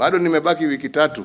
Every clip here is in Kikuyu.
Bado nimebaki wiki 3.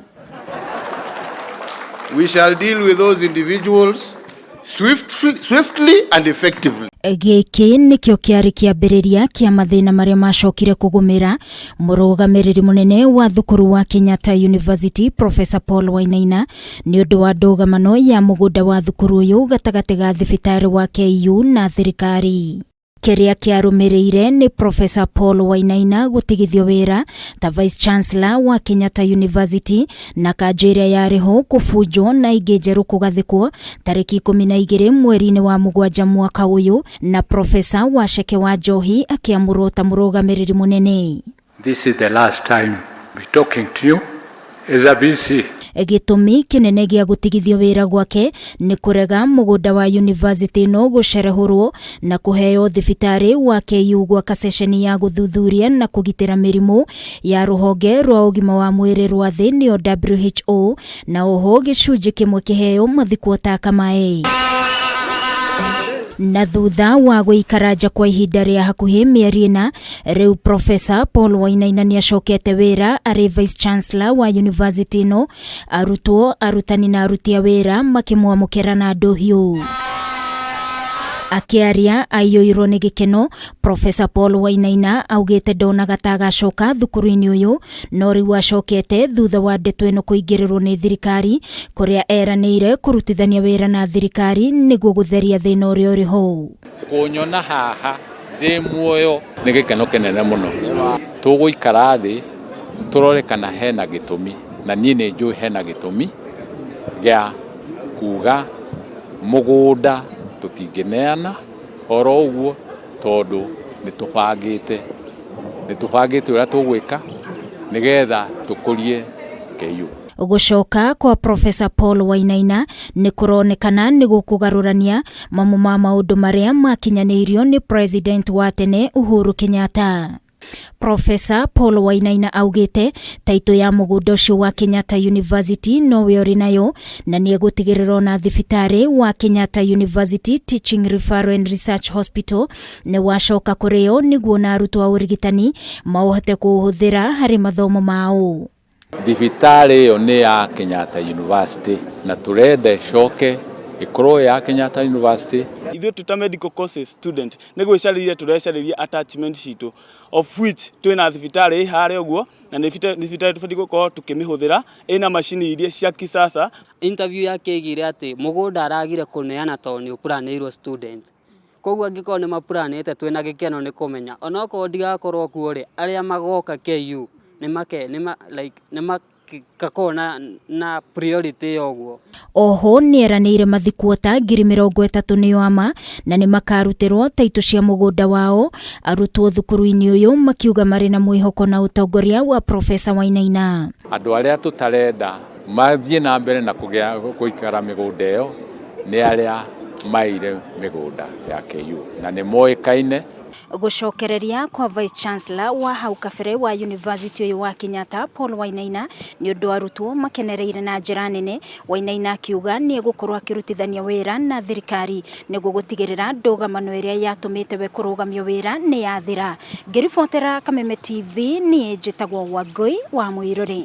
We shall deal with those individuals swiftly, swiftly and effectively. Gĩkĩ nĩkĩo kĩarĩ kĩambĩrĩria kĩa mathĩna marĩa macokire kũgũmĩra mũrũgamĩrĩri mũnene wa thukuru wa Kenyatta University, Professor Paul Wainaina, nĩ ũndũ wa ndũgamano ya mũgũnda wa thukuru ũyũ gatagatĩ ga thibitarĩ wa KU na thirikari. Kĩrĩa kĩarũmĩrĩire nĩ Professor Paul Wainaina gũtigithio wĩra ta Vice Chancellor wa Kenyatta University na kanjũ ĩrĩa yarĩ ho kũbunjwo na ingĩ njerũ kũgathĩkwo tarĩki 12 mweri-inĩ wa 7 mwaka ũyũ, na Professor Waceke wa Njohi akĩamũrwo ta mũrũgamĩrĩri mũnene. This is the last time we talking to you as a VC. Gĩtũmi kĩnene gĩa gũtigithio wĩra gwake nĩ kũrega mũgũnda wa university ĩno gũcerehũrwo na kũheo thibitarĩ wa KU gwaka ceceni ya gũthuthuria na kũgitĩra mĩrimũ ya rũhonge rwa ũgima wa mwĩrĩ rwa thĩ, nĩyo WHO, na oho gĩcunjĩ kĩmwe kĩheo mathikwo ta Kamae. Na thutha wa gũikara nja kwa ihinda rĩa hakuhĩ mĩeri 4, rĩu Professor Paul Wainaina nĩ acokete wĩra arĩ Vice Chancellor wa university ĩno, arutwo, arutani na aruti a wĩra makĩmwamũkĩra na ndũhiũ. Akĩaria aiyũirwo nĩ gĩkeno, Professor Paul Wainaina augĩte ndonaga ta agacoka thukuru-inĩ ũyũ, no rĩu acokete thutha wa ndeto ĩno kũingĩrĩrwo nĩ thirikari, kũrĩa eranĩire kũrutithania wĩra na thirikari nĩguo gũtheria thĩna ũrĩa ũrĩ ho. Kũnyona haha ndĩ muoyo nĩ gĩkeno kĩnene mũno. Tũgũikara thĩ tũrore kana hena gĩtũmi, na niĩ nĩ njũĩ hena gĩtũmi gĩa kuga mũgũnda tũtingĩneana oro ũguo, tondũ nĩ tũbangĩte ũrĩa tũgwĩka nĩgetha tũkũrie KU. Gũcoka kwa Professor Paul Wainaina nĩ kũronekana nĩ gũkũgarũrania mamwe ma maũndũ marĩa makinyanĩirio nĩ President wa tene Uhuru Kenyatta. Professor Paul Wainaina augĩte taitũ ya mũgũnda ũcio wa Kenyatta University nowe ũrĩ nayo, na nĩ egũtigĩrĩra ona thibitarĩ wa Kenyatta University Teaching Referral and Research Hospital nĩ wacoka kũrĩ yo, nĩguo na arutwo a ũrigitani maũhote kũũhũthĩra harĩ mathomo mao. Thibitarĩ ĩyo nĩ ya Kenyatta University na tũrenda ĩcoke ĩkorwo ya Kenyatta University. Ithuĩ twĩ ta medical courses student nĩ gwĩcarĩria tũrecarĩria attachment citũ, of which twĩna thibitarĩ ĩ harĩa ũguo, na nĩ thibitarĩ tũbatiĩ gũkorwo tũkĩmĩhũthĩra, ĩna macini iria cia kisasa. Interview yake ĩgire atĩ mũgũnda aragire kũneana tondũ nĩ ũpuranĩirwo student. Koguo angĩkorwo nĩ mapuranĩte, twĩna gĩkeno nĩ kũmenya onokorwo ndigakorwo kuo rĩ, arĩa magoka KU nĩ make nĩ ma like nĩ makakorwo na priority ya ũguo. Oho nĩ eranĩire mathikuota 30,000 nĩo ama na nĩ makarutĩrwo taitũ cia mũgũnda wao. Arutwo thukuru-inĩ ũyũ makiuga marĩ na mwĩhoko na ũtongoria wa Professor Wainaina. Andũ arĩa tũtarenda mathiĩ na mbere na kũgĩa gũikara mĩgũnda ĩyo nĩ arĩa maire mĩgũnda ya KU na nĩ moĩkaine. Gũcokereria kwa Vice Chancellor wa hau kabere wa University ũyũ wa Kenyatta, Paul Wainaina, nĩ ũndũ arutwo makenereire na njĩra nene. Wainaina akiuga nĩ egũkorwo akĩrutithania wĩra na thirikari nĩguo gũtigĩrĩra ndũgamano ĩrĩa yatũmĩte we kũrũgamio wĩra nĩ yathira. Ngĩribotera Kameme TV, niĩ njĩtagwo Wangũi wa Mũirũrĩ.